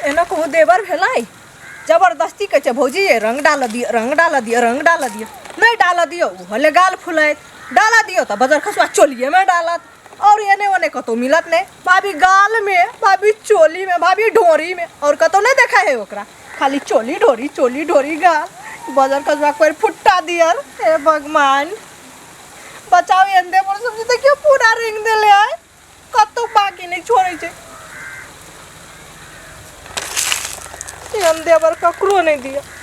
एना कहूँ देवर भेलै जबरदस्ती कहै छै भौजी ये रंग डाल दियौ रंग डाल दियौ रंग डाल दियौ नहि डाल दियौ ओहो गाल फुलाइत डाल दियौ तऽ बजर खसुआ चोलिएमे डालत और एने ओने कतौ मिलत नहीं भाभी गाल में भाभी चोली में भाभी ढोरी में और कतौ नहीं देखा है ओकरा खाली चोली ढोरी चोली ढोरी गाल बजर खसुआ कोई फुट्टा दियर हे भगवान बचाओ एंदे पर समझी देखियो पूरा रिंग देले है कतौ बाकी नहीं छोड़े छै एहन देवर ककरो नहीं दिया।